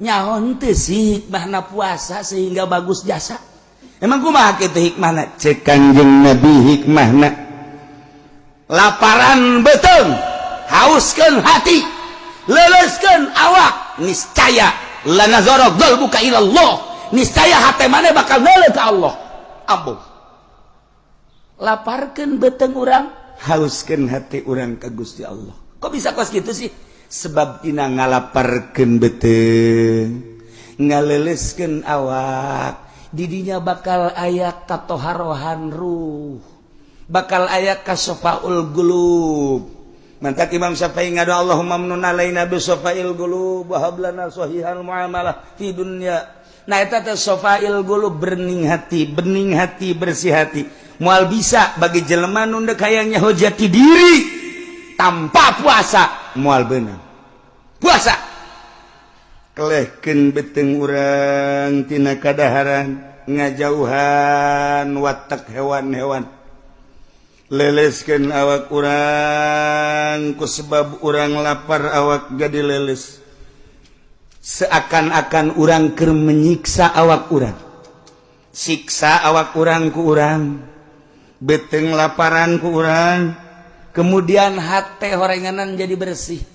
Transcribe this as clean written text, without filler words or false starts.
Nyaho henteu sih hikmahna puasa sehingga bagus jasa? Emang kumaha kitu hikmahna? Cek Kanjeng Nabi, hikmahna laparan beuteung, hauskeun hati, leleskeun awak, niscaya lanazara qalbuka ilallah, niscaya hati mana bakal neuleuh ka Allah. Ampuh, laparkeun beuteung urang, hauskeun hati urang ka Gusti Allah. Kok bisa kos gitu sih? Sebab tina ngalaparkeun beuteung, ngaleleskeun awak, didinya bakal aya katoharohan ruh, bakal aya kasofaul qulub. Mantak Imam Syafi'i ngadu, "Allahumma mnun alaina bi sofail qulub wa hab lana sahihal muamalah fi dunya." Nah, eta teh sofail qulub, bening hati, bening hati, bersih hati. Moal bisa bagi jelema nu deuk hayang nyaho jati diri tanpa puasa, moal beunang. Puasa kelehkeun beuteung urang tina kadaharan, ngajauhan watak hewan-hewan, leleskeun awak urang. Ku sebab urang lapar, awak jadi leles, seakan-akan urang keur menyiksa awak urang, siksa awak urang ku urang, beuteung laparan ku urang, kemudian hate horenganan jadi bersih.